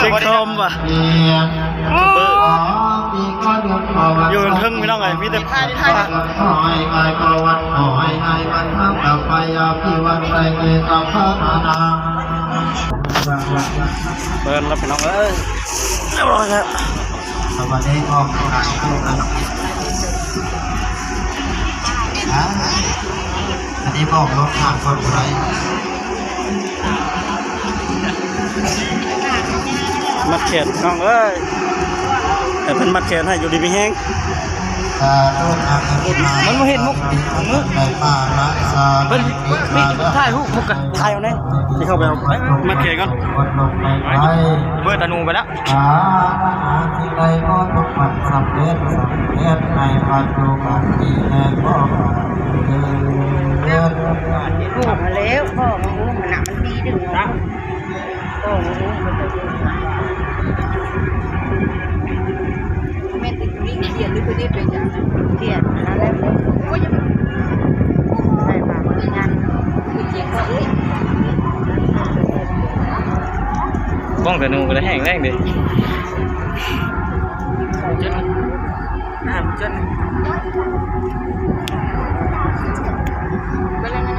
ເຊີງໂຄມວ່າ ຢູ່ເທິງພີ່ນ້ອງເອີຍ ມີແຕ່ ເປີດແລ້ວພີ່ນ້ອງເອີຍ ຮຽບຮ້ອຍແລ້ວ ສະບາຍດີ ອອກທາງ ອັນນີ້ບອກລົດຂ້າມຄົນບໍ່ໄດ້ ມັດແຂນນ້ອງເອີຍ ໃຫ້ເພິ່ນມັດແຂນໃຫ້ຢູ່ດີມີແຮງ ມັນບໍ່ເຫັນມຸກມື ເພິ່ນ ເພິ່ນຖ່າຍຮູບ ມຸກກະຖ່າຍເອົາແດ່ ຊິເຂົ້າໄປເອົາ ໄປ ໄປ ມັດແຂນກ່ອນ ເບີດຕາໜູໄປແລ້ວ. ປາຖະໜາສິ່ງໃດຂໍຈົ່ງບັງສຳເລັດ ສຳເລັດໃນປັດຈຸບັນນີ້ແລະຕໍ່ໄປເທີ້ນ. ໂອ້ ມາແລ້ວ ພໍ່ມາອຸ້ມນະ ມັນມີດຶງອອກ ພໍ່ມາອຸ້ມ ມັນຈະຢູ່ ແມ່ນຕິດ ຂຽນຫຼືບໍ່ໄດ້ເປັນຫຍັງ ຂຽນນັ້ນແຫຼະ ໂອ້ຍ ໃສ່ຜ້າມັດງານ ຄືຈິງເນາະ ເອີຍ ກ້ອງແຕ່ໜູກໍໄດ້ແຫ້ງແລ້ງເດ້ ນ້ຳຈົນ ເບິດແລ້ວນະ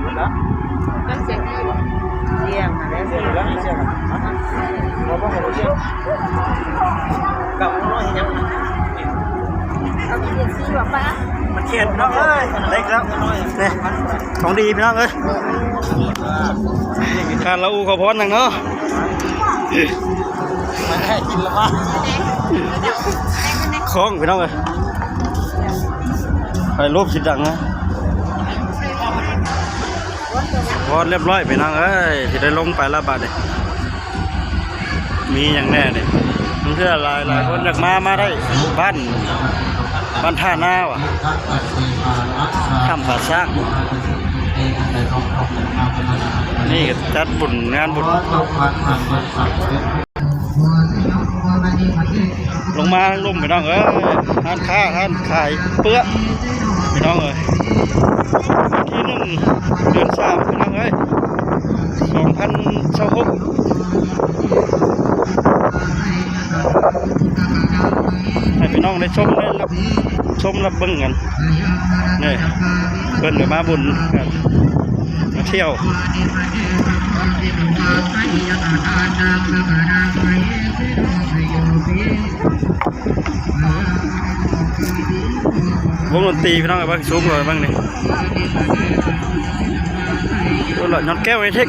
ເບິດແລ້ວ ເສຍງດີບໍ່ ສຽງຫັ້ນແຫຼະ ສຽງແລ້ວ ສຽງ ກັບນ້ອຍຍັງ ເອົາກິນເປັບຊີບໍ່ປະ ມັນເຂດເນາະເອີຍ ເລັກແລ້ວ ນີ້ ຂອງດີພີ່ນ້ອງເອີຍ ການລາອູຂໍພອນຫຍັງເນາະ ມັນໃຫ້ກິນລະວະ ຂອງພີ່ນ້ອງເອີຍ ໃຫ້ຮູບຊິດັງນະ ວອດຮຽບຮ້ອຍພີ່ນ້ອງເອີຍ ຊິໄດ້ລົງໄປລະບາດນີ້ ມີຫຍັງແດ່ນີ້ ບາງເທື່ອຫຼາຍໆຄົນຢາກມາ ມາໄດ້ ບ້ານ ບ້ານທ່ານາຫວາ ຖ້ຳຜາຊ້າງ ນີ້ຈັດບຸນ ງານບຸນ ລົງມາທາງລຸ່ມພີ່ນ້ອງເອີຍ ຮ້ານຄ້າ ຮ້ານຂາຍເປື້ອພີ່ນ້ອງເອີຍ ວັນທີໜຶ່ງ ເດືອນສາມພີ່ນ້ອງເອີຍ ສອງພັນຊາວຫົກ ໃຫ້ພີ່ນ້ອງໄດ້ຊົມ ໄດ້ຮັບຊົມ ຮັບເບິ່ງກັນ ນີ້ ເພິ່ນກໍມາບຸນກັນ ມາທ່ຽວ ວົງດົນຕີພີ່ນ້ອງເອີຍ ເບິ່ງ ຊູມເຂົ້າໄປເບິ່ງນີ້ ໂອ້ ລອດຍອດແກ້ວໄອເທັກ